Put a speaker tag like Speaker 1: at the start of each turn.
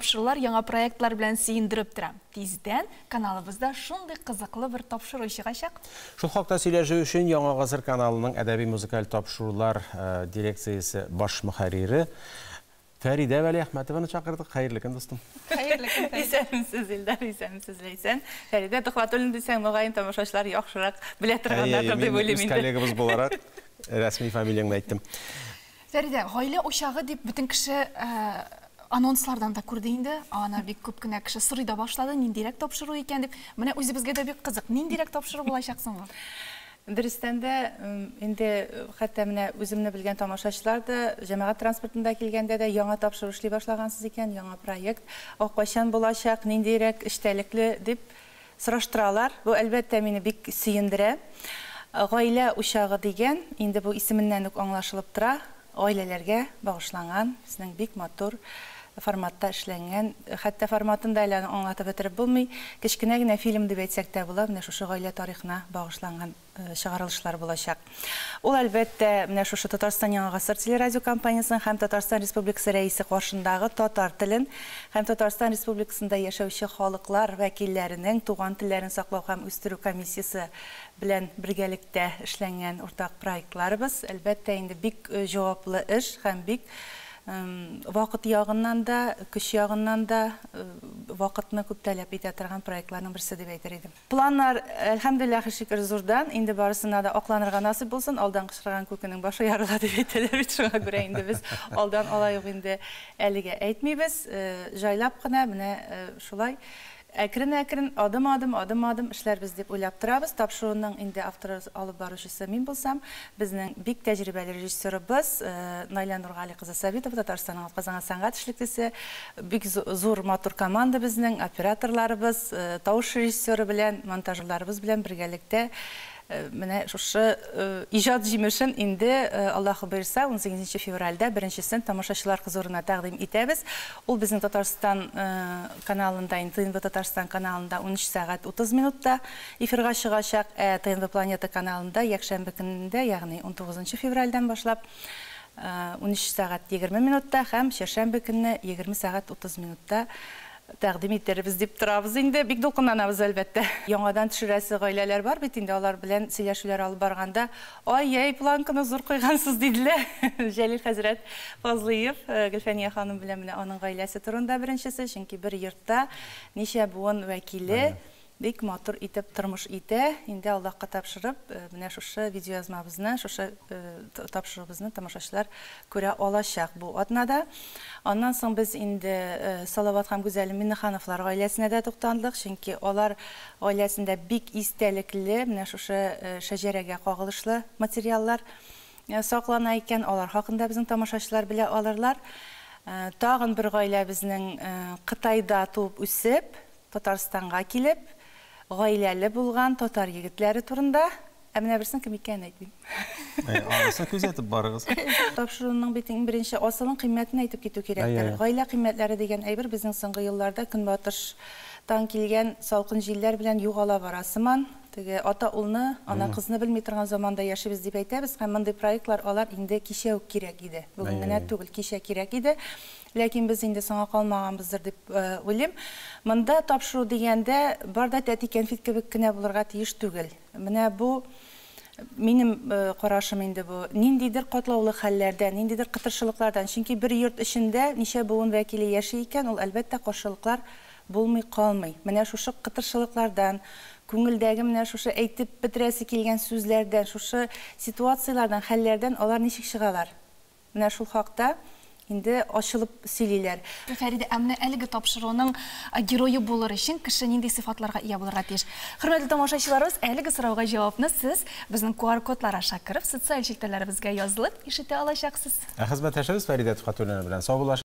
Speaker 1: тапшырулар, яңа проектлар белән сөендереп тора. Тиздән каналыбызда шундый кызыклы бер тапшыру чыгачак.
Speaker 2: Шул хакта сөйләшү өчен Яңа гасыр каналының әдәби музыкаль тапшырулар дирекциясе баш мөхәррире Фәридә Вәлиәхмәтованы чакырдык. Хәерле көн, дустым.
Speaker 1: Хәерле көн, Фәридә.
Speaker 3: Исәнмесез, Илдар, исәнмесез, Ләйсән. Фәридә Төхвәтуллина дисәң, мөгаен, тамашачылар яхшырак белә торганнардыр дип уйлыйм
Speaker 2: инде. Үз коллегабыз буларак, рәсми фамилияңне әйттем.
Speaker 1: Фәридә, гаилә учагы дип бөтен кеше анонслардан да күрде инде. Аны бик күп кенә кеше сорый да башлады, ниндирәк тапшыру икән дип. Менә үзебезгә дә бик кызык, ниндирәк тапшыру булачак соң ул?
Speaker 3: Дөрестән дә, инде хәтта менә үземне белгән тамашачылар да, җәмәгать транспортында килгәндә дә, яңа тапшыру эшли башлагансыз икән, яңа проект, о, кайчан булачак, ниндирәк эчтәлекле дип сораштыралар. Бу, әлбәттә, мине бик сөендерә. Гаилә учагы дигән, инде бу исеменнән үк аңлашылып тора, гаиләләргә багышланган, безнең бик матур форматта эшләнгән, хәтта форматын да әле аны аңлатып бетереп булмый, кечкенә генә фильм дип әйтсәк тә була, менә шушы гаилә тарихына багышланган чыгарылышлар булачак. Ул, әлбәттә, менә шушы Татарстан Яңа гасыр телерадиокомпаниясенең һәм Татарстан Республикасы Рәисе каршындагы татар телен һәм Татарстан Республикасында яшәүче халыклар вәкилләренең туган телләрен саклау һәм үстерү комиссиясе белән бергәлектә эшләнгән уртак проектларыбыз. Әлбәттә, инде бик җаваплы эш һәм бик вакыт ягыннан да, көч ягыннан да вакытны күп таләп итә торган проектларның берсе дип әйтер идем. Планнар, әлхәмдүлилләһи шөкер, зурдан, инде барысына да акланырга насыйп булсын, алдан кычкырган күкенең башы ярыла дип әйтәләр бит, шуңа күрә инде без алдан алай ук инде әлегә әйтмибез, җайлап кына менә шулай әкрен-әкрен, адым-адым, адым-адым эшләрбез дип уйлап торабыз. Тапшыруның инде авторы, алып баручысы мин булсам, безнең бик тәҗрибәле режиссерыбыз Наилә Нургали кызы Сабитова, Татарстанның атказанган сәнгать эшлеклесе, бик зур матур команда безнең, операторларыбыз, тавыш режиссеры белән, монтажерларыбыз белән бергәлектә менә шушы иҗат җимешен инде Аллаһы боерса 18 февральдә беренчесен тамашачылар хозурына тәкъдим итәбез. Ул безнең Татарстан каналында, ТНВ Татарстан каналында 13 сәгать 30 минутта эфирга чыгачак. Ә ТНВ Планета каналында якшәмбе көнендә, ягъни 19 февральдән башлап 13 сәгать 20 минутта һәм чәршәмбе көнне 20 сәгать 30 минутта тәкъдим итербез дип торабыз инде. Бик дулкынланабыз, әлбәттә. Яңадан төшерәсе гаиләләр бар бит инде, алар белән сөйләшүләр алып барганда, ай-яй, планканы зур куйгансыз диделәр. Җәлил хәзрәт Фазлыев, Гөлфәния ханым белән менә аның гаиләсе турында беренчесе, чөнки бер йортта ничә буын вәкиле бик матур итеп тормыш итә. Инде Аллаһка тапшырып, менә шушы видеоязмабызны, шушы тапшыруыбызны тамашачылар күрә алачак бу атнада. Аннан соң без инде Салават һәм Гүзәл Миннехановлар гаиләсенә дә туктандык, чөнки алар гаиләсендә бик истәлекле менә шушы шәҗәрәгә кагылышлы материаллар саклана икән, алар хакында безнең тамашачылар белә алырлар. Тагын бер гаилә безнең Кытайда туып үсеп, Татарстанга килеп, гаиләле булган татар егетләре турында. Ә менә берсен кем икәнен әйтмим.
Speaker 2: Анысын күзәтеп барыгыз.
Speaker 3: Тапшыруның бит иң беренче асылын, кыйммәтен әйтеп китү кирәктер. Гаилә кыйммәтләре дигән әйбер безнең соңгы елларда көнбатыштан килгән салкын җилләр белән югала бара сыман. Теге ата улны, ана кызны белми торган заманда яшибез дип әйтәбез һәм мондый проектлар алар инде кичә үк кирәк иде. Бүген генә түгел, кичә кирәк иде. Ләкин без инде соңа калмаганбыздыр дип уйлыйм. Монда тапшыру дигәндә бар да тәти кәнфит кебек кенә булырга тиеш түгел. Менә бу минем карашым инде бу. Ниндидер катлаулы хәлләрдән, ниндидер кытыршылыклардан. Чөнки бер йорт эчендә ничә буын вәкиле яши икән, ул әлбәттә каршылыклар булмый калмый. Менә шушы кытыршылыклардан, күңелдәге менә шушы әйтеп бетерәсе килгән сүзләрдән, шушы ситуацияләрдән, хәлләрдән алар ничек чыгалар? Менә шул хакта инде ачылып сөйлиләр.
Speaker 1: Фәридә, ә менә әлеге тапшыруның герое булыр өчен кеше нинди сыйфатларга ия булырга тиеш? Хөрмәтле тамашачыларыбыз, әлеге сорауга җавапны сез безнең QR-кодлар аша кереп, социаль челтәрләребезгә язылып ишетә алачаксыз.
Speaker 2: Ә хезмәттәшебез Фәридә Төхвәтуллина белән саубуллашып.